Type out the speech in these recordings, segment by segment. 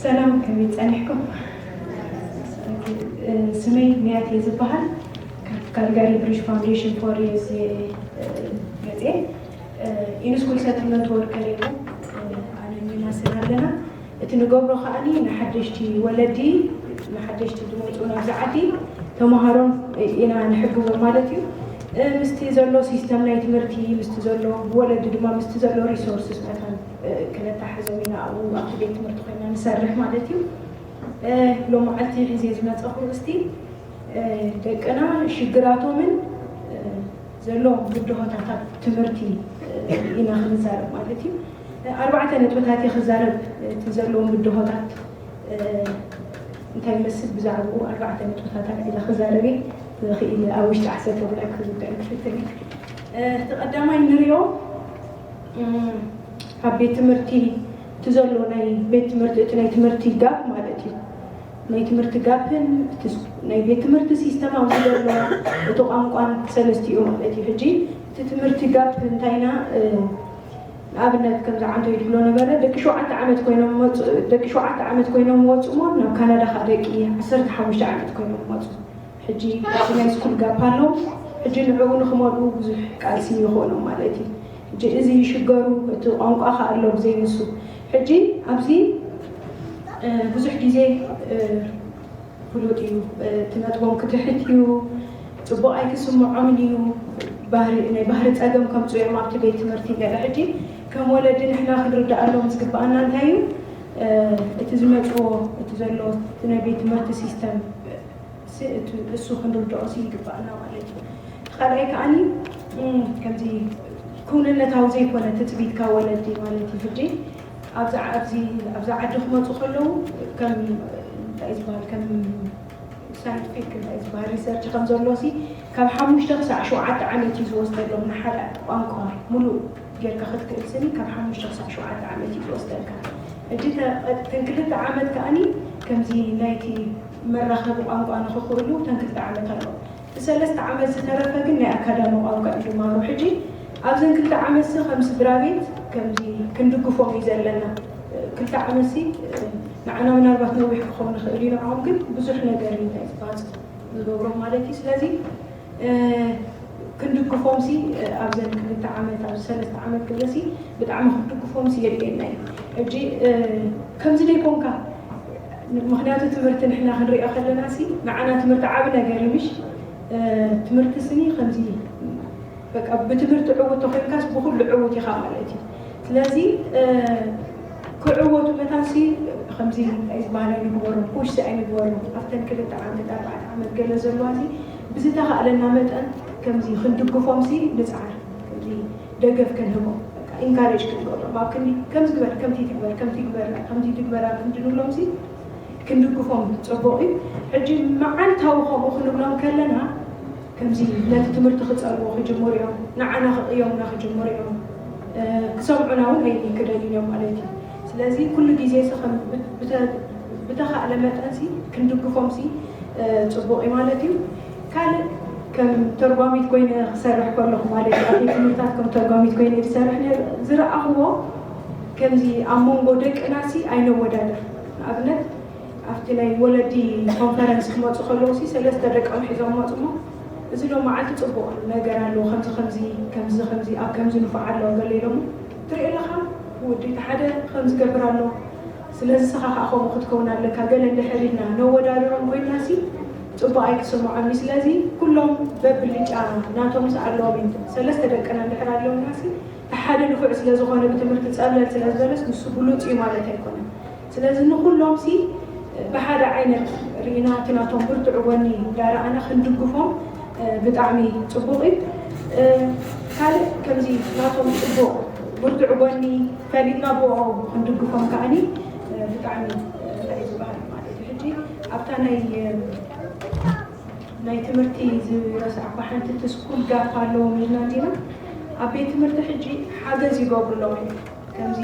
ሰላም፣ ከመይ ጸኒሕኩም? ስመይ ንያት እየ ዝበሃል። ካብ ካልጋሪ ብሪጅ ፋውንዴሽን ፎር ዩዝ መጽየ። ኢንስኩል ሰትልመንት ወርከር እየ። ኣነ ሚና ስራ ኣለና። እቲ ንገብሮ ከኣኒ ንሓደሽቲ ወለዲ፣ ንሓደሽቲ ዝመፁ ናብዚ ዓዲ ተምሃሮም ኢና ንሕግዞም ማለት እዩ። ምስቲ ዘሎ ሲስተም ናይ ትምህርቲ፣ ምስቲ ዘሎ ወለዲ ድማ ምስቲ ዘሎ ሪሶርስስ መታን ክነታሕዞም ኢና ኣብኡ ኣብቲ ቤት ትምህርቲ ኮይና ንሰርሕ ማለት እዩ። ሎማዓልቲ ሒዜ ዝመፀኹ እስቲ ደቅና ሽግራቶምን ዘለዎም ብድሆታት ኣብ ትምህርቲ ኢና ክንዛረብ ማለት እዩ። ኣርባዕተ ነጥብታት እየ ክዛረብ። እቲ ዘለዎም ብድሆታት እንታይ ይመስል፣ ብዛዕባኡ ኣርባዕተ ነጥብታት ኣልዒለ ክዛረብ እየ። ዝኽእል ኣብ ውሽጢ ዓሰርተ ደቂቕ ክዝግዕን ክፍትን እየ። እቲ ቀዳማይ ንሪኦ ኣብ ቤት ትምህርቲ እቲ ዘሎ ናይ ቤት ትምህርቲ እቲ ናይ ትምህርቲ ጋፕ ማለት እዩ። ናይ ትምህርቲ ጋፕን ናይ ቤት ትምህርቲ ሲስተም ኣብዚ ዘሎ እቲ ቋንቋን ሰለስቲኡ ማለት እዩ። ሕጂ እቲ ትምህርቲ ጋፕ እንታይና ንኣብነት ከምዚ ዓንቶ ይድብሎ ነበረ ደቂ ሸውዓተ ዓመት ኮይኖም መፁ ደቂ ሸውዓተ ዓመት ኮይኖም ወፁሞ ናብ ካናዳ ከዓ ደቂ ዓሰርተ ሓሙሽተ ዓመት ኮይኖም መፁ። ሕጂ እቲ ናይ ስኩል ጋፕ ኣሎ። ሕጂ ንዕኡ ንክመልኡ ብዙሕ ቃልሲ ይኾኖም ማለት እዩ። ሕጂ እዚ ይሽገሩ፣ እቲ ቋንቋ ከዓ ኣሎ ብዘይ ንሱ። ሕጂ ኣብዚ ብዙሕ ግዜ ፍሉጥ እዩ። እቲ ነጥቦም ክትሕት እዩ፣ ፅቡቕ ኣይክስምዖምን እዩ። ናይ ባህሪ ፀገም ከምፁ እዮም ኣብቲ ቤት ትምህርቲ ገለ። ሕጂ ከም ወለዲ ንሕና ክንርዳኣሎም ዝግባኣና እንታይ እዩ? እቲ ዝመፅዎ እቲ ዘሎ እቲ ናይ ቤት ትምህርቲ ሲስተም እሱ ክንርድኦ ሲ ይግባኣና ማለት እዩ። ካልኣይ ከዓኒ ከምዚ ክውንነታዊ ዘይኮነ ትፅቢት ካብ ወለዲ ማለት እዩ። ሕጂ ኣብዚ ዓዲ ክመፁ ከለዉ ከም እንታይ ዝበሃል ከም ሳይንቲፊክ እንታይ ዝበሃል ሪሰርች ከም ዘሎ ሲ ካብ ሓሙሽተ ክሳዕ ሸውዓተ ዓመት እዩ ዝወስደሎም ንሓደ ቋንቋ ሙሉእ ጌርካ ክትክእል ስኒ ካብ ሓሙሽተ ክሳዕ ሸውዓተ ዓመት እዩ ዝወስደልካ። ሕጂ እተን ክልተ ዓመት ከኣኒ ከምዚ ናይቲ መራኸቢ ቋንቋ ንኽኽእሉ እተን ክልተ ዓመት ኣሎ። እቲ ሰለስተ ዓመት ዝተረፈ ግን ናይ ኣካዳሚ ቋንቋ እዩ ዝመሃሩ። ሕጂ ኣብዘን ክልተ ዓመት ሲ ከም ስድራ ቤት ከምዚ ክንድግፎም እዩ ዘለና። ክልተ ዓመት ሲ ንዓና ምናልባት ነዊሕ ክኸውን ይኽእል እዩ፣ ንዕኦም ግን ብዙሕ ነገር እዩ እንታይ ዝበሃል ዝገብሮም ማለት እዩ። ስለዚ ክንድግፎም ሲ ኣብዘን ክልተ ዓመት ኣብዚ ሰለስተ ዓመት ገለ ሲ ብጣዕሚ ክንድግፎም ሲ የድልየና እዩ። ሕጂ ከምዚ ዘይኮንካ ምክንያቱ ትምህርቲ ንሕና ክንሪኦ ከለና ሲ ንዓና ትምህርቲ ዓቢ ነገር እዩ ምሽ ትምህርቲ ስኒ ከምዚ በቃ ብትምህርቲ ዕውት ተኮይንካስ ብኩሉ ዕውት ኢኻ ማለት እዩ። ስለዚ ክዕወቱ መታንሲ ከምዚ እንታይ ዝበሃል ኣይንግበሮም፣ ፑሽ ኣይንግበሮም። ኣብተን ክልተ ዓመት ኣርባዕተ ዓመት ገለ ዘለዋ ሲ ብዝተኻእለና መጠን ከምዚ ክንድግፎም ሲ ንፅዓር፣ ከምዚ ደገፍ ክንህቦም፣ ኢንካሬጅ ክንገብሮም ኣብ ክንዲ ከምዚ ግበር፣ ከምቲ ትግበር፣ ከምቲ ግበር፣ ከምዚ ትግበር ኣብ ክንዲ ንብሎም ሲ ክንድግፎም ፅቡቕ እዩ። ሕጂ መዓልታዊ ከምኡ ክንብሎም ከለና ከምዚ ነቲ ትምህርቲ ክፀልዎ ክጅምሩ እዮም፣ ንዓና ክቕየሙና ክጅምሩ እዮም፣ ክሰምዑና እውን ኣይክደልዩን እዮም ማለት እዩ። ስለዚ ኩሉ ግዜ ብተኻእለ መጠን ሲ ክንድግፎም ሲ ፅቡቕ እዩ ማለት እዩ። ካልእ ከም ተርጓሚት ኮይነ ክሰርሕ ከለኹ ማለት እዩ፣ ኣብ ቤት ትምህርታት ከም ተርጓሚት ኮይነ ዝሰርሕ ዝረኣኽዎ ከምዚ ኣብ መንጎ ደቅና ሲ ኣይነወዳደር። ንኣብነት ኣብቲ ናይ ወለዲ ኮንፈረንስ ክመፁ ከለዉ ሲ ሰለስተ ደቆም ሒዞም መፁ እሞ እዚ ሎ መዓልቲ ፅቡቕ ነገር ኣለዎ፣ ከምዚ ከምዚ ከምዚ ከምዚ ኣብ ከምዚ ንፉዕ ኣለዎ ገለ ኢሎሞ ትርኢ ኣለኻ ወዲ እቲ ሓደ ከምዚ ገብር ኣሎ፣ ስለዚ ንስኻ ከዓ ከምኡ ክትከውን ኣለካ ገለ እንድሕር ኢልና ነወዳድሮም ኮይንና ሲ ፅቡቕ ኣይክስምዖም እዩ። ስለዚ ኩሎም በብልጫ ናቶም ሲ ኣለዎም እዮም። ሰለስተ ደቅና እንድሕር ኣለውና ሲ እቲ ሓደ ንፉዕ ስለ ዝኾነ ብትምህርቲ ፀብለል ስለ ዝበለስ ንሱ ብሉፅ እዩ ማለት ኣይኮነን። ስለዚ ንኩሎም ሲ ብሓደ ዓይነት ርኢና እቲ ናቶም ብርቱዕ ጎኒ እንዳረኣና ክንድግፎም ብጣዕሚ ፅቡቕ እዩ። ካልእ ከምዚ ናቶም ፅቡቕ ብርቱዕ ጎኒ ፈሊጥና ብኡ ክንድግፎም ከዓኒ ብጣዕሚ እንታይ ዝበሃል ማለት እዩ። ሕጂ ኣብታ ናይ ናይ ትምህርቲ ዝረሳዕኳ ሓንቲ እቲ ስኩል ጋፕ ኣለዎም ኢልና እንዲና ኣብ ቤት ትምህርቲ ሕጂ ሓገዝ ይገብሩሎም እዮም። ከምዚ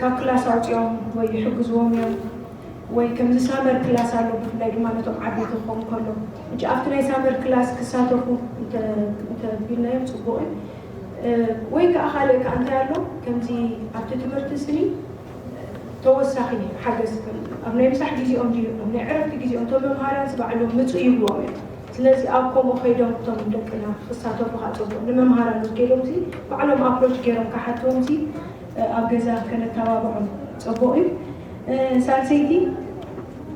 ካብ ክላስ ኣውፅኦም ወይ ይሕግዝዎም እዮም ወይ ከምዚ ሳመር ክላስ ኣሎ ብፍላይ ድማ ነቶም ዓበይቲ ክኸውን ከሎ ሕጂ ኣብቲ ናይ ሳመር ክላስ ክሳተፉ እንተቢልናዮም ፅቡቕ እዩ። ወይ ከዓ ካልእ ከዓ እንታይ ኣሎ ከምዚ ኣብቲ ትምህርቲ ስኒ ተወሳኺ ሓገዝ ኣብ ናይ ምሳሕ ግዜኦም ድዩ ኣብ ናይ ዕረፍቲ ግዜኦም እቶም መምሃራን ባዕሎም ምፁ ይብልዎም እዮም። ስለዚ ኣብ ከምኡ ከይዶም እቶም ደቅና ክሳተፉ ከዓ ፅቡቅ ንመምሃራን ወኪሎም ሲ ባዕሎም ኣፕሮች ገይሮም ክሓትዎም ሲ ኣብ ገዛ ከነተባብዖም ፅቡቅ እዩ። ሳልሰይቲ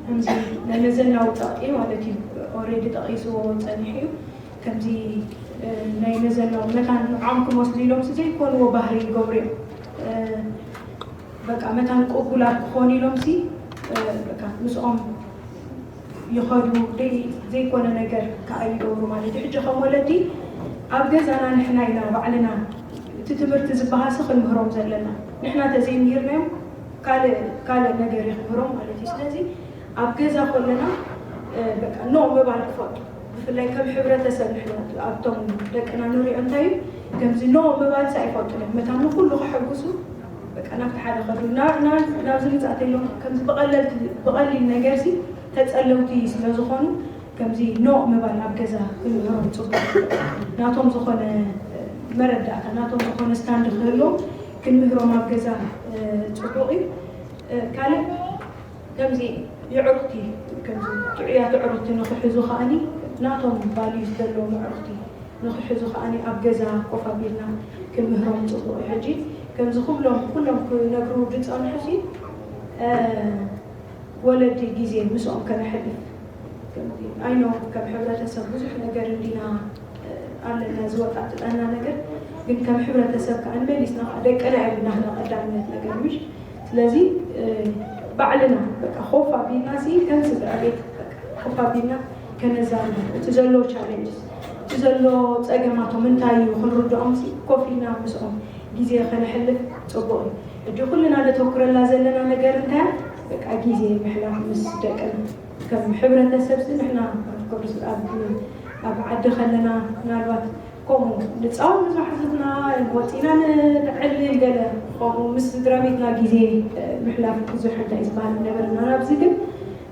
ከምዚ ናይ መዘናዊ ፀቕጢ ማለት እዩ። ኦሬዲ ጠቒስዎ ፀኒሑ እዩ። ከምዚ ናይ መዘናዊ መታን ንዖም ክመስሉ ኢሎም ዘይኮንዎ ባህሪ ይገብሩ እዮም። በቃ መታን ቅቡላት ክኾኑ ኢሎም ሲ በቃ ምስኦም ይኸዱ ዘይኮነ ነገር ከዓ ይገብሩ ማለት እዩ። ሕጂ ከም ወለዲ ኣብ ገዛና ንሕና ኢና ባዕልና እቲ ትምህርቲ ዝበሃሲ ክንምህሮም ዘለና። ንሕና ተዘይምሂርናዮም ካልእ ካልእ ነገር ይክምህሮም ማለት እዩ። ስለዚ ኣብ ገዛ ከለና በቃ ኖ ምባል ክፈቱ ብፍላይ ከም ሕብረተሰብ ንሕና ኣብቶም ደቅና ንሪኦ እንታይ እዩ ከምዚ ኖ ምባል ሳ ይፈቱ እዮም መታን ንኩሉ ከሐጉሱ በቃ ናብቲ ሓደ ከዱ ናብዚ ምፃእ ተሎም ከምዚ ብቀሊል ነገር ሲ ተፀለውቲ ስለዝኾኑ ከምዚ ኖ ምባል ኣብ ገዛ ክንምህሮም ፅቡቅ ናቶም ዝኾነ መረዳእታ ናቶም ዝኾነ ስታንድ ክህልዎም ክንምህሮም ኣብ ገዛ ፅቡቅ እዩ። ካልእ ከምዚ የዕሩኽቲ ከምዚ ጥዑያት የዕሩኽቲ ንኽሕዙ ከዓኒ ናቶም ቫልዩስ ዘለዎም የዕሩኽቲ ንኽሕዙ ከዓኒ ኣብ ገዛ ኮፍ ኣቢልና ክንምህሮም ፅቡቕ እዩ። ሕጂ ከምዚ ኩሎም ኩሎም ክነግሩ ዝፀንሑ ሲ ወለዲ ግዜ ምስኦም ከነሕልፍ ኣይኖ ከም ሕብረተሰብ ብዙሕ ነገር እንዲና ኣለና ዝወጣጥጠና ነገር ግን ከም ሕብረተሰብ ከዓ ንመሊስና ከዓ ደቅና እዮም ናህና ቀዳምነት ነገር ምሽ ስለዚ ባዕልና በቃ ኮፍ ኣቢልና ሲ ከም ስድራ ቤት ኮፍ ኣቢልና ከነዛርቦም እቲ ዘሎ ቻለንጅስ እቲ ዘሎ ፀገማቶም እንታይ እዩ ክንርድኦም ሲ ኮፍ ኢልና ምስኦም ግዜ ከነሕልፍ ፅቡቅ እዩ። ሕጂ ኩልና ነተኩረላ ዘለና ነገር እንታይ በቃ ግዜ ምሕላፍ ምስ ደቅና ከም ሕብረተሰብ ሲ ንሕና ኮርስ ኣብ ዓዲ ከለና ምናልባት ከምኡ ንፃወት ምስ መሓዙትና ወፂና ንዕልል ገለ ከምኡ ምስ ስድራ ቤትና ግዜ ምሕላፍ ብዙሕ እንታይ ዝበሃል ነበርና ናብዚ ግን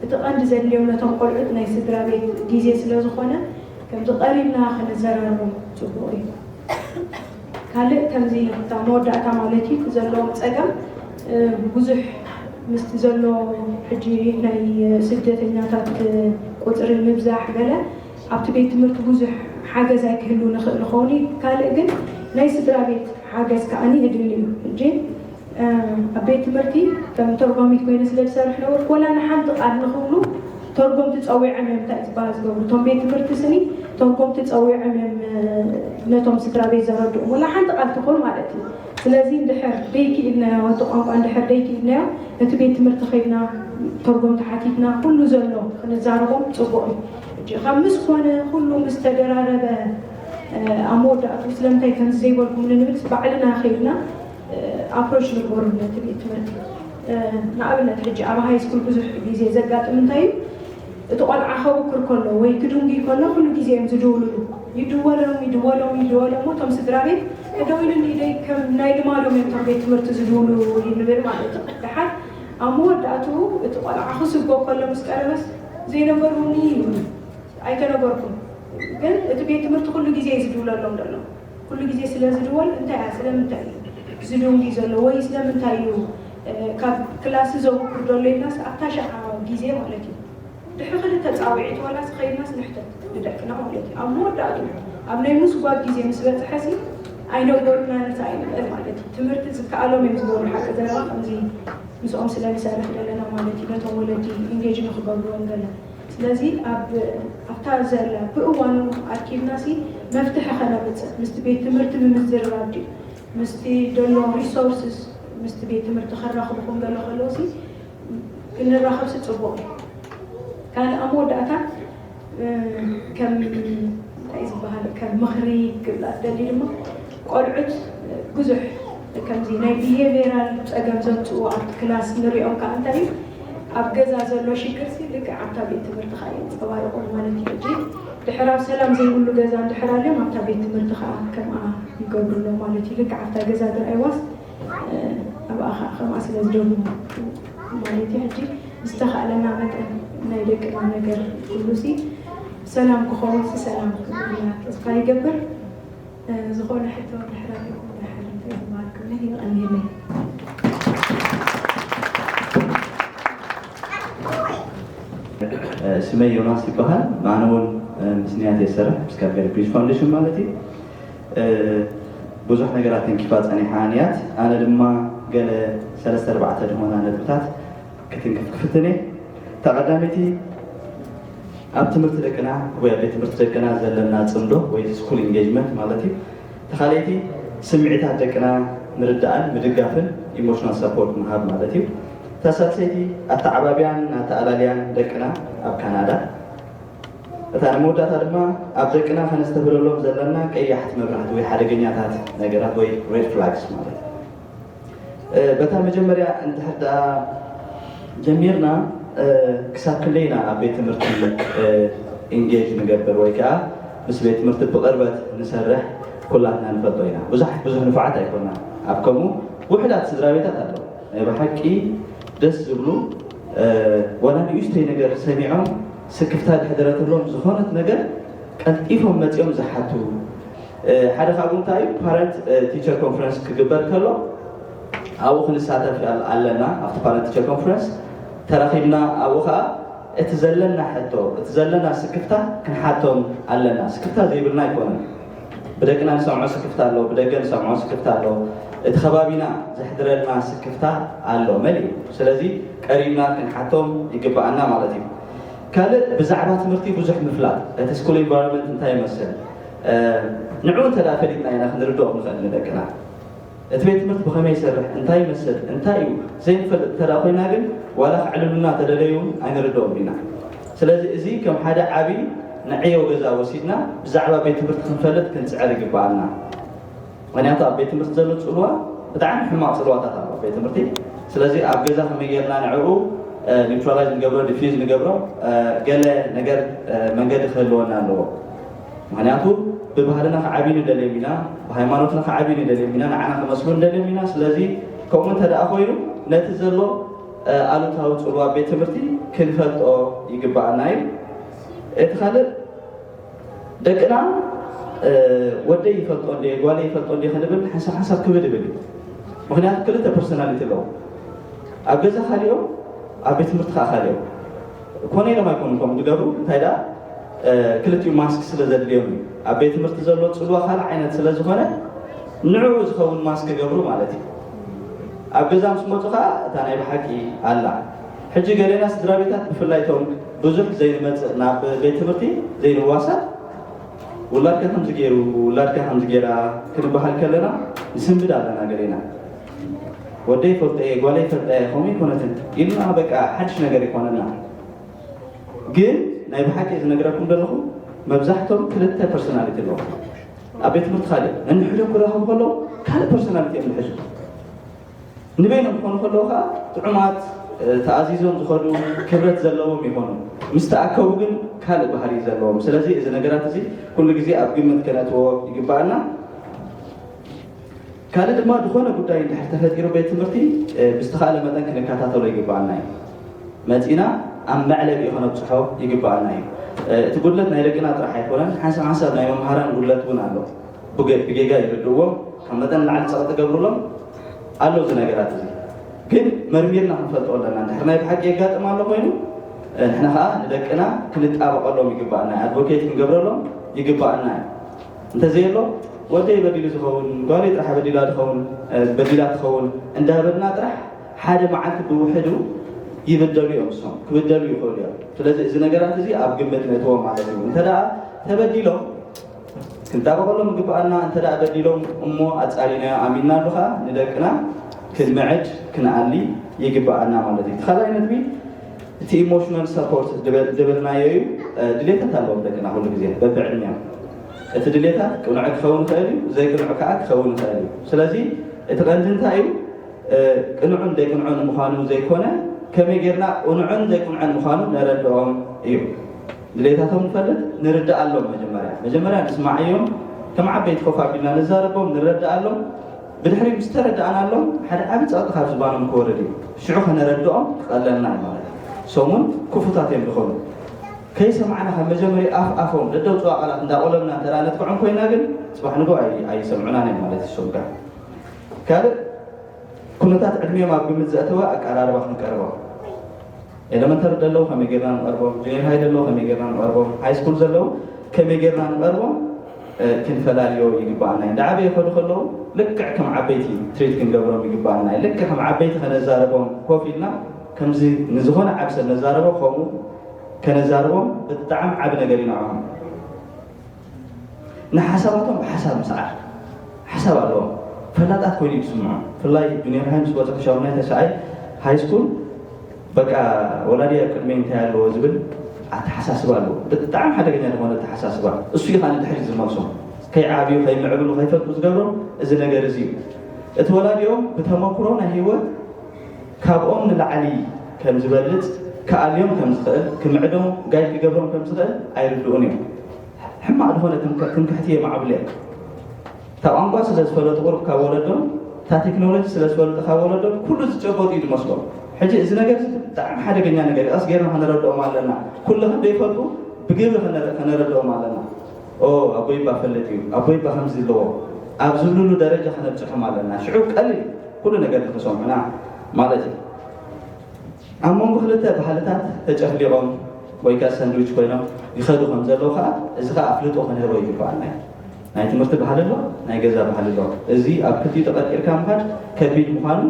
እቲ ቀንዲ ዘድልዮም ነቶም ቆልዑት ናይ ስድራ ቤት ግዜ ስለ ዝኾነ ከምዚ ቀሪብና ክንዘራርቦም ፅቡቅ እዩ። ካልእ ከምዚ እታ መወዳእታ ማለት እዩ ዘለዎም ፀገም ብዙሕ ምስቲ ዘሎ ሕጂ ናይ ስደተኛታት ቁፅሪ ምብዛሕ ገለ ኣብቲ ቤት ትምህርቲ ብዙሕ ሓገዝ ኣይክህሉ ንኽእል ኸውን ካልእ ግን ናይ ስድራ ቤት ሓገዝ ከዓ የድሊ እዩ ሕጂ ኣብ ቤት ትምህርቲ ከም ተርጓሚት ኮይነ ስለ ዝሰርሕ ነበርኩ ወላ ንሓንቲ ቃል ንክብሉ ተርጎምቲ ፀዊዖም እዮም እንታይ ዝበሃል ዝገብሩ እቶም ቤት ትምህርቲ ስኒ ተርጎምቲ ፀዊዖም እዮም ነቶም ስድራ ቤት ዘረድኡ ወላ ሓንቲ ቃል ትኾን ማለት እዩ ስለዚ እንድሕር ደይክኢልናዮ እቲ ቋንቋ እንድሕር ደይክኢልናዮ ነቲ ቤት ትምህርቲ ከይድና ተርጎምቲ ሓቲትና ኩሉ ዘሎ ክንዛረቦም ፅቡቅ እዩ ካብ ምስ ኮነ ኩሉ ምስ ተደራረበ ኣብ መወዳእቱ ስለምንታይ ከምዚ ዘይበልኩም ንንብል ባዕልና ከይድና ኣፕሮች ንግበሩ ነቲ ቤት ትምህርቲ ንኣብነት ሕጂ ኣብ ሃይ ስኩል ብዙሕ ግዜ ዘጋጥም እንታይ እዩ እቲ ቆልዓ ከውክር ከሎ ወይ ክድንጉይ ከሎ ኩሉ ግዜ እዮም ዝድውሉሉ ይድወሎም ይድወሎም ይድወሎም እቶም ስድራ ቤት ደው ኢሉ ንኢደይ ከም ናይ ልማዶም እዮም እቶም ቤት ትምህርቲ ዝድውሉ ንብል ማለት እዩ ድሓር ኣብ መወዳእትኡ እቲ ቆልዓ ክስጎ ከሎ ምስ ቀረበስ ዘይነበሩኒ ይብሉ ኣይተነበርኩም ግን እቲ ቤት ትምህርቲ ኩሉ ግዜ እዩ ዝድውለሎም ዘሎ ኩሉ ግዜ ስለ ዝድወል እንታይ እያ ስለምንታይ እዩ ዝድውል እዩ ዘሎ ወይ ስለምንታይ እዩ ካብ ክላስ ዘውክር ዘሎ ኢልናስ ኣብታ ሸዓ ግዜ ማለት እዩ ድሕሪ ክልተ ፃውዒት ዋላስ ከይድናስ ንሕተት ንደቅና ማለት እዩ ኣብ መወዳእቱ ኣብ ናይ ምስጓግ ግዜ ምስ በፅሐሲ ኣይነገሩና ነፃ ይንቀል ማለት እዩ ትምህርቲ ዝከኣሎም እዮም ዝገብሩ ሓቂ ዘረባ ከምዚ ምስኦም ስለ ንሰርሕ ዘለና ማለት እዩ ነቶም ወለዲ ኢንጌጅ ንክገብርዎም ገለ ስለዚ ኣብታ ዘላ ብእዋኑ ኣኪብና ሲ መፍትሒ ከነምፅእ ምስቲ ቤት ትምህርቲ ብምዝርራብ ድዩ ምስቲ ዘሎ ሪሶርስስ ምስቲ ቤት ትምህርቲ ከራኽቡ ክንገሎ ከለዎ ሲ ክንራኸብ ሲ ፅቡቅ እዩ ካልእ ኣብ መወዳእታ ከም እንታይ ዝበሃል ከም ምኽሪ ክብላ ደሊ ድማ ቆልዑት ብዙሕ ከምዚ ናይ ቢሄቪራል ፀገም ዘምፅኡ ኣብቲ ክላስ ንሪኦም ከዓ እንታይ እዩ ኣብ ገዛ ዘሎ ሽግር ሲ ልክዕ ኣብታ ቤት ትምህርቲ ከዓ የንፀባርቆም ማለት እዩ ሕጂ ድሕር ኣብ ሰላም ዘይብሉ ገዛ እንድሕር ኣልዮም ኣብታ ቤት ትምህርቲ ከዓ ከምኣ ይገብሩ ኣሎ ማለት እዩ ልክዕ ኣብታ ገዛ ድርኣይዋስ ኣብኣ ከዓ ከምኣ ስለ ዝደግሙ ማለት እዩ ሕጂ ዝተኻእለና መጠን ናይ ደቅና ነገር ኩሉ ሲ ሰላም ክኸውን ሲ ሰላም ክብልና ተስፋ ይገብር ዝኾነ ሕቶ ድሕር ኣለኩም ድሕር እንታይ ዝበሃል ክብለ ይቐንየለይ ስመይ ዮናስ ይበሃል። ኣነ እውን ምስ ንያት እየ ዝሰርሕ፣ ምስ ካልጋሪ ብሪጅ ፋውንዴሽን ማለት እዩ። ብዙሕ ነገራት ተንኪፋ ጸኒሓ ንያት። ኣነ ድማ ገለ ሰለስተ ኣርባዕተ ዝኾና ነጥብታት ክትንክፍ ክፍትን እየ። እታ ቀዳመይቲ ኣብ ትምህርቲ ደቅና ወይ ኣብ ቤት ትምህርቲ ደቅና ዘለና ጽምዶ ወይ ስኩል ኢንጌጅመንት ማለት እዩ። እታ ካልኣይቲ ስምዒታት ደቅና ምርዳእን ምድጋፍን ኢሞሽናል ሰፖርት ምሃብ ማለት እዩ። እታ ሳልሰይቲ ኣተዓባብያን ኣተኣላልያን ደቅና ኣብ ካናዳ። እታ ንመወዳእታ ድማ ኣብ ደቅና ከነስተብህለሎም ዘለና ቀያሕቲ መብራህቲ ወይ ሓደገኛታት ነገራት ወይ ሬድ ፍላግስ ማለት እዩ። በታ መጀመርያ እንድሕር ደኣ ጀሚርና ክሳብ ክንደይና ኣብ ቤት ትምህርቲ ኢንጌጅ ንገብር ወይ ከዓ ምስ ቤት ትምህርቲ ብቕርበት ንሰርሕ ኩላትና ንፈልጦ ኢና። ብዙሓት ብዙሕ ንፉዓት ኣይኮና ኣብ ከምኡ ውሕዳት ስድራ ቤታት ኣለዉ ናይ ብሓቂ ደስ ዝብሉ ዋላ ንእሽተይ ነገር ሰሚዖም ስክፍታ ድሕደረትሎም ዝኾነት ነገር ቀልጢፎም መፂኦም ዝሓቱ ሓደ ካብኡ እንታይ እዩ ፓረንት ቲቸር ኮንፈረንስ ክግበር ከሎ ኣብኡ ክንሳተፍ ኣለና ኣብቲ ፓረንት ቲቸር ኮንፈረንስ ተራኺብና ኣብኡ ከዓ እቲ ዘለና ሕቶ እቲ ዘለና ስክፍታ ክንሓቶም ኣለና ስክፍታ ዘይብልና ኣይኮነን ብደቅና ንሰምዖ ስክፍታ ኣሎ ብደገ ንሰምዖ ስክፍታ ኣሎ እቲ ከባቢና ዘሕድረልና ስክፍታ ኣሎ መሊኡ ስለዚ ቀሪብና ክንሓቶም ይግበኣና ማለት እዩ ካልእ ብዛዕባ ትምህርቲ ብዙሕ ምፍላጥ እቲ ስኩል ኢንቫይሮንመንት እንታይ ይመስል ንዑ እንተ ፈሊጥና ኢና ክንርድኦም ንኽእል ንደቅና እቲ ቤት ትምህርቲ ብኸመይ ይሰርሕ እንታይ ይመስል እንታይ እዩ ዘይንፈልጥ እንተ ኮይና ግን ዋላ ክዕልሉና ተደለዩ እውን ኣይንርድኦም ኢና ስለዚ እዚ ከም ሓደ ዓብዪ ንዕዮ ገዛ ወሲድና ብዛዕባ ቤት ትምህርቲ ክንፈልጥ ክንፅዕር ይግበኣና ምክንያቱ ኣብ ቤት ትምህርቲ ዘሎ ፅልዋ ብጣዕሚ ሕማቕ ፅልዋታት ኣሎ ቤት ትምህርቲ ስለዚ ኣብ ገዛ ከመይ ጌርና ንዕኡ ኒውትራላይዝ ንገብሮ ዲፊዝ ንገብሮ ገለ ነገር መንገዲ ክህልወና ኣለዎ ምክንያቱ ብባህልና ክዓብዩ ንደልዮም ኢና ብሃይማኖትና ክዓብዩ ንደልዮም ኢና ንዓና ክመስሉ ንደልዮም ኢና ስለዚ ከምኡ እንተ ደኣ ኮይኑ ነቲ ዘሎ ኣሉታዊ ፅልዋ ቤት ትምህርቲ ክንፈልጦ ይግበኣና እዩ እቲ ካልእ ደቅና ወደይ ይፈልጦ እንደ ጓለይ ይፈልጦ እንደ ክንብል ሓንሳብ ሓንሳብ ክብድ ይብል እዩ ምክንያቱ ክልተ ፐርሶናሊቲ ኣለዎ ኣብ ገዛ ካሊኦም ኣብ ቤት ትምህርቲ ከዓ ካሊኦም ኮነ ኢሎም ኣይኮኑ ከም ዝገብሩ እንታይ ደኣ ክልቲኡ ማስክ ስለ ዘድልዮም እዩ ኣብ ቤት ትምህርቲ ዘሎ ፅልዋ ካልእ ዓይነት ስለ ዝኾነ ንዕኡ ዝኸውን ማስክ ገብሩ ማለት እዩ ኣብ ገዛ ምስ መፁ ከዓ እታ ናይ ብሓቂ ኣላ ሕጂ ገሌና ስድራ ቤታት ብፍላይ ቶም ብዙሕ ዘይንመፅእ ናብ ቤት ትምህርቲ ዘይንዋሳእ ውላድካ ከምዚ ገይሩ ውላድካ ከምዚ ገይራ ክንበሃል ከለና ንስንብድ ኣለና ገሌና ወደይ ፈልጠ እየ ጓለይ ፈልጠ እየ ከምኡ ይኮነትን ኢልና በቃ ሓድሽ ነገር ይኮነና ግን ናይ ብሓቂ ዝነግረኩም ዘለኹ መብዛሕቶም ክልተ ፐርሶናሊቲ ኣለዎ ኣብ ቤት ትምህርቲ ካልእ እንሕዶ ክረኸቡ ከለዉ ካልእ ፐርሶናሊቲ እዮም ዝሕዙ ንበይኖም ክኾኑ ከለዉ ከዓ ጥዑማት ተኣዚዞም ዝኸዱ ክብረት ዘለዎም ይኾኑ ምስ ተኣከቡ ግን ካልእ ባህሪ ዘለዎም ስለዚ እዚ ነገራት እዚ ኩሉ ግዜ ኣብ ግምት ከነእትዎ ይግበኣና ካልእ ድማ ዝኾነ ጉዳይ እንድሕር ተፈጢሩ ቤት ትምህርቲ ብዝተኻእለ መጠን ክንከታተሎ ይግበኣና እዩ መፂና ኣብ መዕለቢ ከነብፅሖ ይግበኣና እዩ እቲ ጉድለት ናይ ደቅና ጥራሕ ኣይኮነን ሓንሳብ ሓንሳብ ናይ መምሃራን ጉድለት እውን ኣሎ ብጌጋ ይርድእዎም ካብ መጠን ላዕሊ ፀቕጢ ገብሩሎም ኣሎ እዚ ነገራት እዚ ግን መርሚርና ክንፈልጦ ኣለና እንድሕር ናይ ብሓቂ የጋጥም ኣሎ ኮይኑ ንሕና ከዓ ንደቅና ክንጣበቀሎም ይግበኣና ኣድቮኬት ክንገብረሎም ይግበኣና እዩ እንተዘየሎ ወደይ በዲሉ ዝኸውን ጓለይ ጥራሕ በዲላ ዝኸውን በዲላ ትኸውን እንዳበልና ጥራሕ ሓደ መዓልቲ ብውሕዱ ይብደሉ እዮም እሶም ክብደሉ ይኽእሉ እዮም ስለዚ እዚ ነገራት እዚ ኣብ ግምት ነእትዎ ማለት እዩ እንተ ተበዲሎም ክንጣበቀሎም ይግበኣና እንተ በዲሎም እሞ ኣፃሪናዮ ኣሚንናሉ ከዓ ንደቅና ክንምዕድ ክንኣሊ ይግበኣና ማለት እዩ እቲ ካልኣይ ነጥቢ እቲ ኢሞሽናል ሰፖርት ድበልናዮ እዩ ድሌታት ኣለዎም ደቅና ኩሉ ግዜ በብዕድሚኦም እቲ ድሌታት ቅኑዕ ክኸውን ይኽእል እዩ ዘይቅኑዕ ከዓ ክኸውን ይኽእል እዩ ስለዚ እቲ ቀንዲ እንታይ እዩ ቅኑዕን ዘይቅኑዕን ምዃኑ ዘይኮነ ከመይ ጌርና ቅኑዕን ዘይቅኑዕን ምዃኑ ነረድኦም እዩ ድሌታቶም ንፈልጥ ንርዳኣሎም መጀመርያ መጀመርያ ንስማዓዮም ከም ዓበይቲ ኮፍ ኣቢልና ንዛረቦም ንረዳኣሎም ብድሕሪ ምስ ተረዳእናሎም ሓደ ዓቢ ጸቕጢ ካብ ዝባኖም ክወርድ እዩ። ሽዑ ከነረድኦም ክቐለልና እዩ ማለት እዩ። እሶም እውን ክፉታት እዮም ዝኾኑ። ከይሰማዕና ካብ መጀመርያ ኣፍ ኣፎም ደደውፅዋ ቃላት እንዳቆለምና እንተ ነጥቅዖም ኮይና ግን ፅባሕ ንግሆ ኣይሰምዑናን እዮም ማለት እዩ። እሶም ከ ካልእ ኩነታት ዕድሚኦም ኣብ ግምት ዘእተወ ኣቀራርባ ክንቀርቦም ኤለመንተሪ ዘለዉ ከመይ ጌርና ንቐርቦም፣ ጁኒየር ሃይ ዘለዉ ከመይ ጌርና ንቐርቦም፣ ሃይ ስኩል ዘለዉ ከመይ ጌርና ንቐርቦም፣ እ፣ ክንፈላልዮ ይግባኣና እዩ። እንዳዓበየ ይኸዱ ከለዉ ልክዕ ከም ዓበይቲ ትሪት ክንገብሮም ይግባኣና እዩ። ልክዕ ከም ዓበይቲ ከነዛርቦም ኮፍ ኢልና ከምዚ ንዝኾነ ዓቢ ሰብ ነዛርቦ ከምኡ ከነዛርቦም ብጣዕሚ ዓቢ ነገር እዩ ንዕኦም። ንሓሳባቶም ብሓሳብ ምስዓር ሓሳብ ኣለዎም። ፈላጣት ኮይኑ እዩ ዝስምዖም። ብፍላይ ጁኒየር ሃይ ምስ በፅሑ ሻሙናይ ተሻዓይ ሃይ ስኩል በቃ ወላዲ ኣብ ቅድመይ እንታይ ኣለዎ ዝብል ኣተሓሳስባ ኣለዎ። ብጣዕሚ ሓደገኛ ዝኾነ ኣተሓሳስባ እሱ እዩ ከዓ ንድሕሪት ዝመልሶም። ከይዓብዩ ከይምዕብሉ ከይፈልጡ ዝገብሮም እዚ ነገር እዚ እዩ። እቲ ወላዲኦም ብተመክሮ ናይ ህይወት ካብኦም ንላዕሊ ከም ዝበልፅ ክኣልዮም ከም ዝኽእል ክምዕዶም ጋይድ ክገብሮም ከም ዝኽእል ኣይርድኡን እዮም። ሕማቕ ዝኾነ ትምክ- ትምክሕቲ የማዕብሉ እዮም። እታ ቋንቋ ስለ ዝፈለጡ ቁሩብ ካብ ወለዶም እታ ቴክኖሎጂ ስለ ዝፈልጡ ካብ ወለዶም ኩሉ ዝጨበጡ እዩ ዝመስሎም። ሕጂ እዚ ነገር እዚ ብጣዕሚ ሓደገኛ ነገር እዩ። ቀስ ጌርና ከነረድኦም ኣለና። ኩሉ ክንደይፈልጡ ብግብሪ ከነረ- ከነረድኦም ኣለና። ኦ ኣቦይ እባ ፈልጥ እዩ ኣቦይ እባ ከምዚ ኣለዎ ኣብ ዝብልሉ ደረጃ ከነብፅሖም ኣለና። ሽዑ ቀሊል ኩሉ ነገር ንክሰምዑና ማለት እዩ። ኣብ መንጎ ክልተ ባህልታት ተጨፍሊቖም ወይ ከዓ ሳንድዊች ኮይኖም ይኸዱ ከም ዘለዉ ከዓ እዚ ከዓ ኣፍልጦ ክንህቦ ይግባኣና እዩ። ናይ ትምህርቲ ባህሊ ኣሎ፣ ናይ ገዛ ባህሊ ኣሎ። እዚ ኣብ ክልቲኡ ተቐርቂርካ ምኻድ ከቢድ ምዃኑ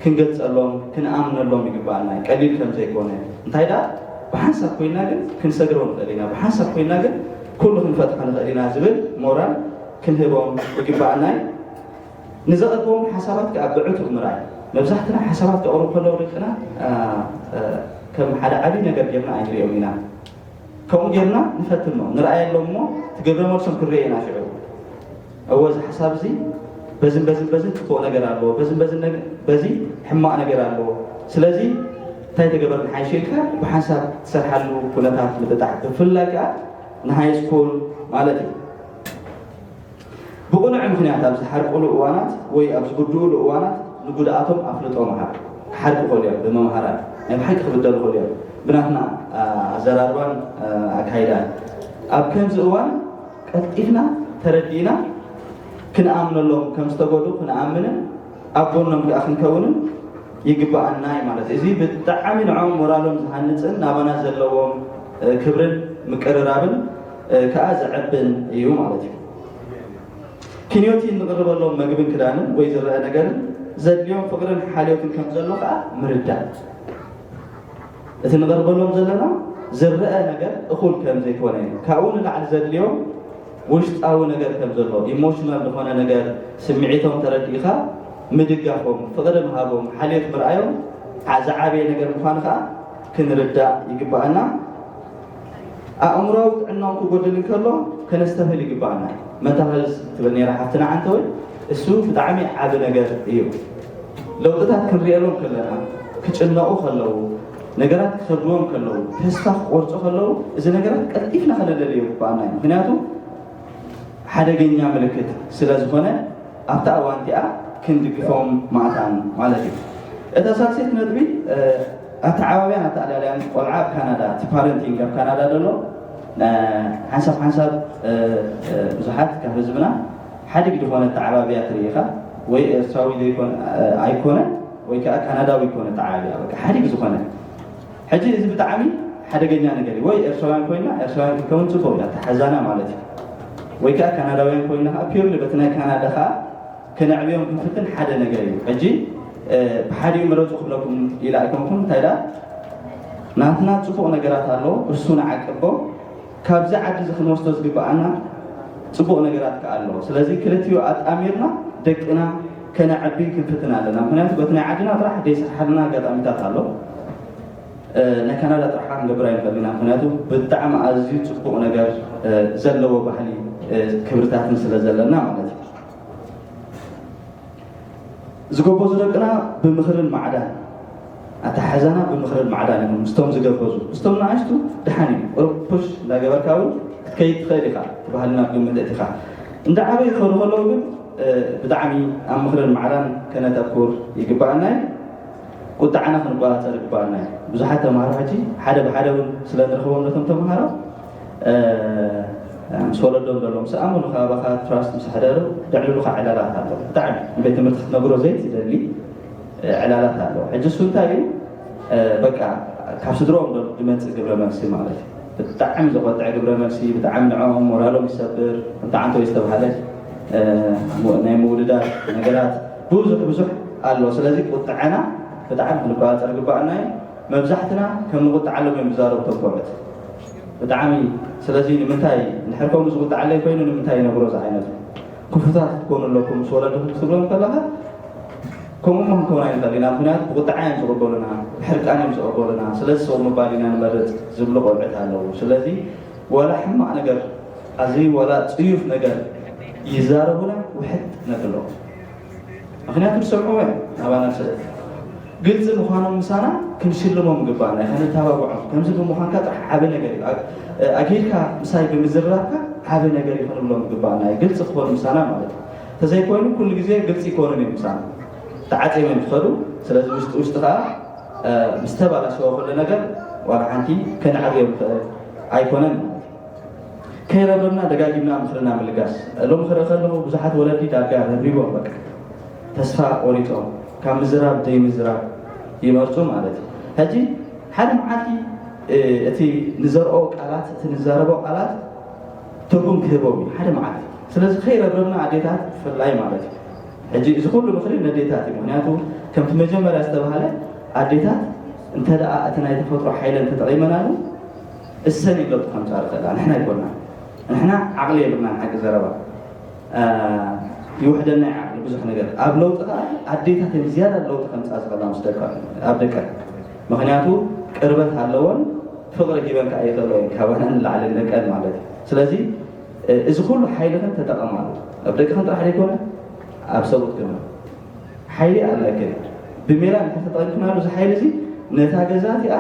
ክንገልፀሎም ክንኣምነሎም ይግባኣና እዩ። ቀሊል ከም ዘይኮነ እንታይ ደኣ ብሓንሳብ ኮይና ግን ክንሰግሮ ንኽእል ኢና፣ ብሓንሳብ ኮይና ግን ኩሉ ክንፈትሖ ንኽእል ኢና ዝብል ሞራል ክንህቦም ይግባኣና እዩ። ንዘቕርቦም ሓሳባት ከዓ ብዕቱብ ምርኣይ። መብዛሕትና ሓሳባት ከቕርቡ ከለዉ ደቅና ከም ሓደ ዓብዪ ነገር ጌርና ኣይንሪኦም ኢና። ከምኡ ጌርና ንፈትኖ ንርኣየሎም እሞ እቲ ግብረ መልሶም ክንሪኦ ኢና ሽዑ። እወ እዚ ሓሳብ እዚ በዝን በዝን በዝን ፅቡቕ ነገር ኣለዎ፣ በዝን በዝን በዚ ሕማቕ ነገር ኣለዎ። ስለዚ እንታይ ተገበር ንሓይሽ ኢልካ ብሓንሳብ ትሰርሓሉ ኩነታት ምጥጣሕ ብፍላይ ከዓ ንሃይ ስኩል ማለት እዩ። ብቕኑዕ ምኽንያት ኣብ ዝሓርቁሉ እዋናት ወይ ኣብ ዝጉድኡሉ እዋናት ንጉድኣቶም ኣፍልጦ ምሃብ። ክሓርቁ ይኽእሉ እዮም ብመምሃራን ናይ ብሓቂ ክብደሉ ይኽእሉ እዮም ብናትና ኣዘራርባን ኣካይዳን። ኣብ ከምዚ እዋን ቀልጢፍና ተረዲእና ክንኣምነሎም ከም ዝተጎድኡ ክንኣምንን ኣብ ጎኖም ከዓ ክንከውንን ይግባኣና እዩ ማለት እዩ። እዚ ብጣዕሚ ንዕኦም ሞራሎም ዝሃንፅን ናባና ዘለዎም ክብርን ምቅርራብን ከዓ ዘዕብን እዩ ማለት እዩ። ክንዮቲ እንቕርበሎም መግብን ክዳንን ወይ ዝረአ ነገርን ዘድልዮም ፍቕርን ሓልዮትን ከም ዘሎ ከዓ ምርዳእ። እቲ ንቕርበሎም ዘለና ዝረአ ነገር እኹል ከም ዘይኮነ ካብኡ ንላዕሊ ዘድልዮም ውሽጣዊ ነገር ከም ዘሎ ኢሞሽናል ዝኾነ ነገር ስምዒቶም ተረዲእኻ ምድጋፎም ፍቕሪ ምሃቦም ሓልዮት ምርኣዮም ዝዓበየ ነገር ምዃኑ ከዓ ክንርዳእ ይግባኣና። ኣእምሮዊ ጥዕናኦም ክጎድል እንከሎ ከነስተብህል ይግባኣና። መንታል ሄልዝ ትብል ነይራ ሓፍትና ዓንተወይ እሱ ብጣዕሚ ዓቢ ነገር እዩ። ለውጥታት ክንሪኤሎም ከለና ክጭነቑ ከለዉ ነገራት ክኸብድዎም ከለዉ ተስፋ ክቆርፁ ከለዉ እዚ ነገራት ቀልጢፍና ከነለልዮ ይግባኣና እዩ። ምክንያቱ ሓደገኛ ምልክት ስለ ዝኾነ ኣብታ እዋን እቲኣ ክንድግፎም ማእታን ማለት እዩ። እታ ሳልሰይቲ ነጥቢ ኣተዓባብያን ኣተኣላልያን ቆልዓ ኣብ ካናዳ እቲ ፓረንቲንግ ኣብ ካናዳ ዘሎ ሓንሳብ ሓንሳብ ብዙሓት ካብ ህዝብና ሓዲግ ዝኾነ ኣተዓባብያ ትርኢ ኢኻ ወይ ኤርትራዊ ኣይኮነ ወይ ከዓ ካናዳዊ ይኮነ ኣተዓባብያ ሓዲግ ዝኾነ ሕጂ እዚ ብጣዕሚ ሓደገኛ ነገር እዩ። ወይ ኤርትራውያን ኮይና ኤርትራውያን ክንከውን ፅቡቅ እዩ ኣተሓዛና ማለት እዩ። ወይ ከዓ ካናዳውያን ኮይና ከዓ ፒርሊ በቲ ናይ ካናዳ ከዓ ከነዕብዮም ክንፍትን ሓደ ነገር እዩ። ሕጂ ብሓዲኡ ምረፁ ክብለኩም ኢለ ኣይኮንኩም እንታይ ደኣ ናትና ፅቡቅ ነገራት ኣሎ እሱ ንዓቅቦ ካብዚ ዓዲ እዚ ክንወስዶ ዝግበኣና ፅቡቅ ነገራት ከዓ ኣሎ። ስለዚ ክልቲኡ ኣጣሚርና ደቅና ከነዕቢ ክንፍትን ኣለና። ምክንያቱ በቲ ናይ ዓድና ጥራሕ ደይስርሓልና ኣጋጣሚታት ኣሎ። ናይ ካናዳ ጥራሕ ከዓ ክንገብር ኣይንኽእል ኢና። ምክንያቱ ብጣዕሚ ኣዝዩ ፅቡቅ ነገር ዘለዎ ባህሊ ክብርታትን ስለ ዘለና ማለት እዩ። ዝጎበዙ ደቅና ብምኽርን ማዕዳን ኣተሓሕዛና ብምኽርን ማዕዳን ይኹን ምስቶም ዝገበዙ ምስቶም ንኣሽቱ ድሓን እዩ ርኩሽ እንዳገበርካ እውን ክትከይድ ትኽእል ኢኻ። እቲ ባህልና ብግምት እቲኻ እንዳ ዓበዩ ክኸዱ ከለዉ ግን ብጣዕሚ ኣብ ምኽርን ማዕዳን ከነተኩር ይግባኣና እዩ። ቁጥዓና ክንቆፃፀር ይግባኣና እዩ። ብዙሓት ተምሃሮ ሕጂ ሓደ ብሓደ እውን ስለ ንረኽቦም ነቶም ተምሃሮ ምስ ወለዶም ዘሎ ምስ ኣመኑ ከባባኻ ትራስት ምስ ኣሕደሩ ዘዕልሉኻ ዕላላት ኣሎ። ብጣዕሚ ንቤት ትምህርቲ ክትነግሮ ዘይትደሊ ዕላላት ኣሎ። ሕጂ እሱ እንታይ እዩ በቃ ካብ ስድሮኦም ዶ ዝመፅእ ግብረ መልሲ ማለት እዩ። ብጣዕሚ ዘቆጥዐ ግብረ መልሲ፣ ብጣዕሚ ንዕኦም ሞራሎም ይሰብር። እንተ ዓንቶ ዝተባሃለ ናይ ምውድዳር ነገራት ብዙሕ ብዙሕ ኣሎ። ስለዚ ቁጥዐና ብጣዕሚ ክንቆፃፀር ግባኣና እዩ። መብዛሕትና ከም ንቁጥዓሎም እዮም ዝዛረቡ ተንኮበት ብጣዕሚ። ስለዚ ንምንታይ እንድሕር ከምኡ ዝቁጣዓለይ ኮይኑ ንምንታይ ይነግሮ ዝዓይነቱ ክፉታት ክትኮኑ ኣለኩም ምስ ወለድኹም ክትብሎም ከለኻ ከምኡ ሞ ክንከውን ኣይንኽእል ኢና። ምክንያቱ ብቁጣዓ እዮም ዝቕበሉና፣ ብሕርቃን እዮም ዝቕበሉና። ስለዚ ሰው ምባል ኢና ንመርፅ ዝብሉ ቆልዑት ኣለዉ። ስለዚ ዋላ ሕማቕ ነገር ኣዚ ዋላ ፅዩፍ ነገር ይዛረቡና ውሕጥ ነብሎ። ምክንያቱ ዝሰምዕዎ እዮም ናባና ዝሰ ግልፂ ምዃኖም ምሳና ክንሽልሞም ግባና፣ ከነተባብዖም። ከምዚ ብምዃንካ ጥራሕ ዓቢ ነገር እዩ። ኣግሂድካ ምሳይ ብምዝራብካ ዓቢ ነገር እዩ ክንብሎም ግባና እዩ፣ ግልፂ ክኾኑ ምሳና ማለት እዩ። ተዘይኮይኑ ኩሉ ግዜ ግልፂ ይኮኑን እዮም ምሳና ተዓፂዮም እዮም ዝኸዱ። ስለዚ ውሽጢ ውሽጢ ከዓ ምስ ተባላሸወ ኩሉ ነገር ዋላ ሓንቲ ከነዕብዮ ንኽእል ኣይኮነን ማለት እዩ። ከይረብረብና ደጋጊምና ምኽርና ምልጋስ። ሎሚ ክርኢ ከለኹ ብዙሓት ወለዲ ዳርጋ ረብሪቦም በቃ ተስፋ ቆሪፆም ካብ ምዝራብ ዘይምዝራብ ይመርፁ ማለት እዩ። ሕጂ ሓደ መዓልቲ እቲ ንዘርኦ ቃላት እቲ ንዛረቦ ቃላት ትርጉም ክህቦም እዩ ሓደ መዓልቲ። ስለዚ ከይረብረብና ኣዴታት ብፍላይ ማለት እዩ። ሕጂ እዚ ኩሉ ምኽሪ ነዴታት እዩ። ምክንያቱ ከምቲ መጀመርያ ዝተባሃለ ኣዴታት እንተ ደኣ እቲ ናይ ተፈጥሮ ሓይለን ተጠቒመናሉ እሰን ይለጡ ከምፃ ዝኽእላ ንሕና ኣይኮና። ንሕና ዓቕሊ የብልናን ሓቂ ዘረባ ይውሕደና እዩ ዓቕሊ ብዙሕ ነገር። ኣብ ለውጢ ከዓ ኣዴታት እየን ዝያዳ ለውጢ ከምፃ ዝኽእላ ምስ ደቀ ኣብ ደቀን። ምክንያቱ ቅርበት ኣለወን ፍቕሪ ሂበን ከዓ ይኽእሎ እየን ካባና ንላዕሊ ደቀን ማለት እዩ። ስለዚ እዚ ኩሉ ሓይልኽን ተጠቐማሉ። ኣብ ደቅኽን ጥራሕ ዘይኮነ ኣብ ሰብኡትክን ሓይሊ ኣለክን። ብሜላ እንድሕር ተጠቒምክናሉ እዚ ሓይሊ እዚ ነታ ገዛ እቲኣ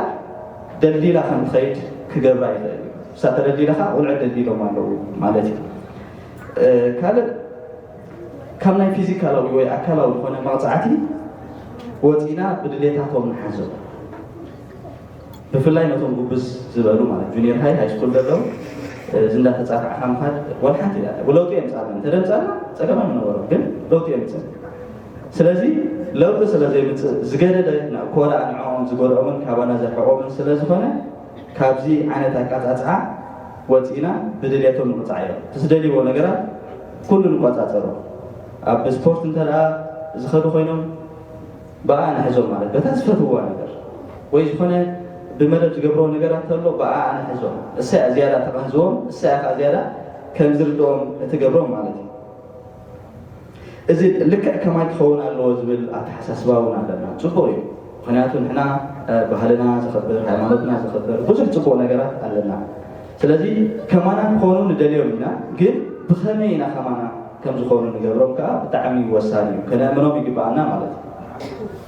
ደልዲላ ከም ትኸይድ ክገብራ ይኽእል እዩ። እሳ ተደልዲላ ከዓ ቆልዑ ደልዲሎም ኣለዉ ማለት እዩ። ካልእ ካብ ናይ ፊዚካላዊ ወይ ኣካላዊ ዝኾነ መቕፃዕቲ ወፂና ብድሌታቶም ንሓዞም። ብፍላይ ነቶም ጉብዝ ዝበሉ ማለት ጁኒየር ሃይ ሃይ ስኩል ዘለዉ እዚ እንዳተፃፋዕካ ምኻድ ወላ ሓንቲ ለውጢ የምፃልና እንተደምፃልና ፀገማ ምነበሮ ግን ለውጢ የምፅእ። ስለዚ ለውጢ ስለ ዘይምፅእ ዝገደደ ኮራ ንዕኦም ዝጎድኦምን ካባና ዘርሕቆምን ስለ ዝኾነ ካብዚ ዓይነት ኣቃፃፅዓ ወፂና ብድልየቶም ንቕፃዕ እዮም። ዝደልይዎ ነገራት ኩሉ ንቆፃፀሮ። ኣብ ስፖርት እንተ ዝኸዱ ኮይኖም ብኣ ንሕዞም ማለት በታ ዝፈትውዋ ነገር ወይ ዝኾነ ብመደብ ዝገብሮ ነገራት ተሎ ብኣ ንሕዞም። እሳ እያ ዝያዳ ተቐህዝዎም፣ እሳ እያ ከዓ ዝያዳ ከም ዝርድኦም እትገብሮም ማለት እዩ። እዚ ልክዕ ከማይ ክኸውን ኣለዎ ዝብል ኣተሓሳስባ እውን ኣለና። ፅቡቕ እዩ። ምክንያቱ ንሕና ባህልና ዘኸብር፣ ሃይማኖትና ዘኸብር ብዙሕ ፅቡቕ ነገራት ኣለና። ስለዚ ከማና ክኾኑ ንደልዮም ኢና፣ ግን ብኸመይ ኢና ከማና ከም ዝኾኑ ንገብሮም ከዓ ብጣዕሚ ወሳኒ እዩ። ከነእምኖም ይግባኣና ማለት እዩ።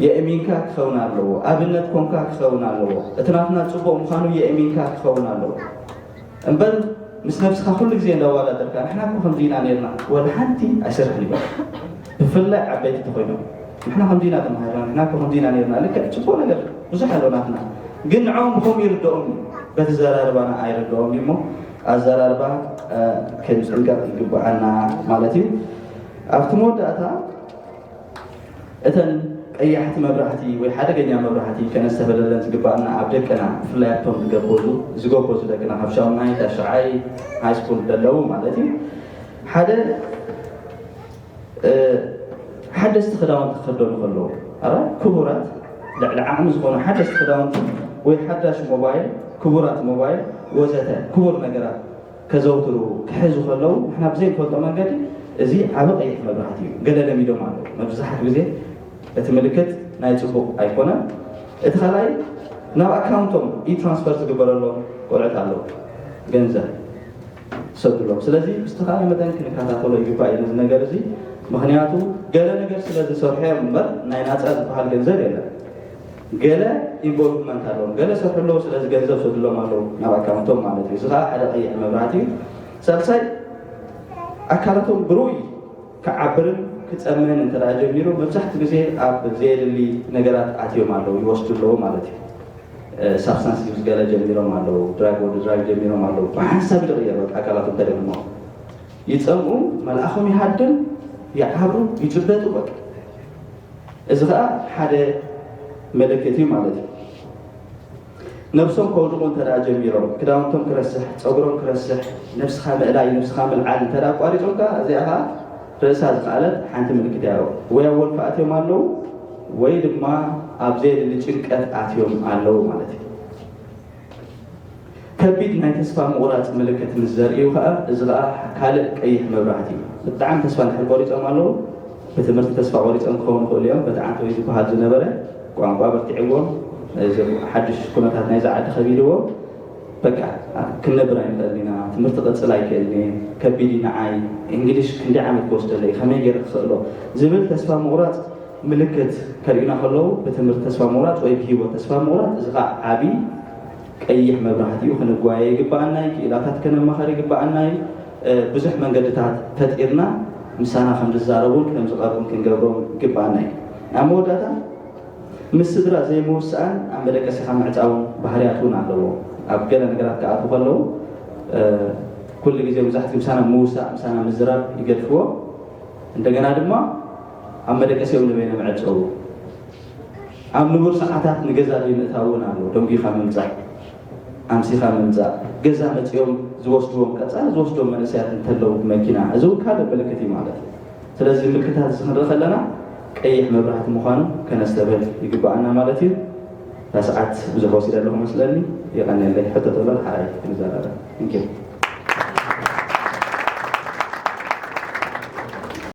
የእሚንካ ክኸውን ኣለዎ፣ ኣብነት ኮንካ ክኸውን ኣለዎ። እቲ ናትና ፅቡቕ ምዃኑ የእሚንካ ክኸውን ኣለዎ። እምበር ምስ ነብስኻ ኩሉ ግዜ እንዳዋዳደርካ ንሕና እኮ ከምዚ ኢና ነርና ወላ ሓንቲ ኣይሰርሕን ይበል። ብፍላይ ዓበይቲ ተኮይኖም ንሕና ከምዚ ኢና ተማሃርና ንሕና እኮ ከምዚ ኢና ነርና ልክዕ ፅቡቅ ነገር ብዙሕ ኣሎ ናትና ግን ንዕኦም ብከምኡ ይርድኦም በቲ ዘራርባና ኣይርድኦም እሞ ኣዘራርባ ክንፅንቀቅ ይግብኣና ማለት እዩ። ኣብቲ መወዳእታ እተን ቀያሕቲ መብራህቲ ወይ ሓደገኛ መብራህቲ ከነስተብህለለን ዝግባኣና ኣብ ደቅና ብፍላይ ኣብቶም ዝገበዙ ዝገበዙ ደቅና ካብ ሻሙናይ ታሽዓይ ሃይስኩል ዘለዉ ማለት እዩ ሓደ ሓደስቲ ክዳውንቲ ክኽደኑ ከለዉ ኣራ ክቡራት ልዕሊ ዓቕሚ ዝኾኑ ሓደስቲ ክዳውንቲ ወይ ሓዳሽ ሞባይል ክቡራት ሞባይል ወዘተ ክቡር ነገራት ከዘውትሩ ክሕዙ ከለዉ ንሕና ብዘይንፈልጦ መንገዲ እዚ ዓቢ ቀይሕ መብራህቲ እዩ። ገለ ለሚዶም ኣለዉ። መብዛሕትኡ ግዜ እቲ ምልክት ናይ ጽቡቕ ኣይኮነን። እቲ ካልኣይ ናብ ኣካውንቶም ኢትራንስፈር ዝግበረሎም ቆልዑት ኣለዉ። ገንዘብ ሰዱሎም። ስለዚ ብዝተኻለ መጠን ክንከታተሎ ይግባእ እዩ ነዚ ነገር እዚ። ምኽንያቱ ገለ ነገር ስለ ዝሰርሑ እዮም እምበር ናይ ናጻ ዝበሃል ገንዘብ የለን። ገለ ኢንቮልቭመንት ኣለዎም ገለ ሰርሑ ኣለዉ ስለዚ ገንዘብ ሰድሎም ኣለዉ ናብ ኣካውንቶም ማለት እዩ እዚ ከዓ ሓደ ቀይሕ መብራህቲ እዩ ሳልሳይ ኣካላቶም ብሩይ ክዓብርን ክፀምህን እንተ ጀሚሩ መብዛሕቲ ግዜ ኣብ ዘየድሊ ነገራት ኣትዮም ኣለዉ ይወስዱ ኣለዉ ማለት እዩ ሳብስታንስ ዩዝ ገለ ጀሚሮም ኣለዉ ድራግ ወዲ ድራግ ጀሚሮም ኣለዉ ብሓንሳብ ይቕየር ኣካላቶም ተደግሞ ይፀምኡ መልኣኾም ይሃድም ይዓብሩ ይጭበጡ በቃ እዚ ከዓ ሓደ ምልክት እዩ ማለት እዩ። ነብሶም ከውድቑ እንተ ደኣ ጀሚሮም፣ ክዳውንቶም ክረስሕ፣ ጸጉሮም ክረስሕ፣ ነብስኻ ምእላይ፣ ነብስኻ ምልዓል እንተ ደኣ ኣቋሪጾም ከኣ፣ እዚኣ ከኣ ርእሳ ዝኸኣለት ሓንቲ ምልክት እያ። ወይ ኣብ ወልፊ ኣትዮም ኣለዉ፣ ወይ ድማ ኣብ ዘየድሊ ጭንቀት ኣትዮም ኣለዉ ማለት እዩ። ከቢድ ናይ ተስፋ ምቑራጽ ምልክት ምስ ዘርእዩ ከኣ፣ እዚ ከኣ ካልእ ቀይሕ መብራህቲ እዩ። ብጣዕሚ ተስፋ እንድሕር ቆሪጾም ኣለዉ፣ ብትምህርቲ ተስፋ ቆሪጾም ክኾኑ ይኽእሉ እዮም። በቲ ዓንተወይ ዝበሃል ዝነበረ ቋንቋ በርቲዕዎም፣ እዚ ሓድሽ ኩነታት ናይዛ ዓዲ ከቢድዎም፣ በቃ ክንነብር ኣይንኽእልን ኢና፣ ትምህርቲ ክቕጽል ኣይክእልን እየ፣ ከቢድ እዩ ንዓይ፣ እንግሊሽ ክንደይ ዓመት ክወስደለይ፣ ከመይ ገይረ ክኽእሎ ዝብል ተስፋ ምቑራጽ ምልክት ከርእዩና ከለዉ፣ ብትምህርቲ ተስፋ ምቑራጽ ወይ ብህይወት ተስፋ ምቑራጽ፣ እዚ ኸኣ ዓቢ ቀይሕ መብራህቲ እዩ። ክንጓየ ይግብኣና እዩ፣ ክኢላታት ከነማኸር ይግብኣና እዩ። እ፣ ብዙሕ መንገድታት ፈጢርና ምሳና ከም ዝዛረቡን ከም ዝቐርቡን ክንገብሮም ይግብኣና እዩ። ኣብ መወዳእታ፣ ምስ ስድራ ዘይምውሳእን ኣብ መደቀሲኻ ምዕጻውን ባህርያት እውን ኣለዎ። ኣብ ገለ ነገራት ክኣትዉ ከለዉ፣ እ፣ ኩሉ ግዜ መብዛሕትኡ ምሳና ምውሳእ፣ ምሳና ምዝራብ ይገድፍዎ። እንደገና ድማ ኣብ መደቀሲኦም ንበይኖም ይዕጸዉ። ኣብ ንቡር ሰዓታት ንገዛ ዘይምእታው እውን ኣሎ። ደንጒኻ ምምጻእ፣ ኣምሲኻ ምምጻእ፣ ገዛ መጺኦም ዝወስድዎም፣ ቀጻሊ ዝወስድዎም መንእሰያት እንተለዉ ብመኪና፣ እዚ እውን ካልእ ምልክት እዩ ማለት እዩ። ስለዚ ምልክታት እዚ ክንርኢ ከለና ቀይሕ መብራህቲ ምዃኑ ከነስተብህል ይግብኣና ማለት እዩ። እታ ሰዓት ብዙሕ ወሲደ ኣለኹ መስለኒ። የቐንየለይ። ሕቶ ተሎ ሓራይ ክንዘራረብ። Thank you።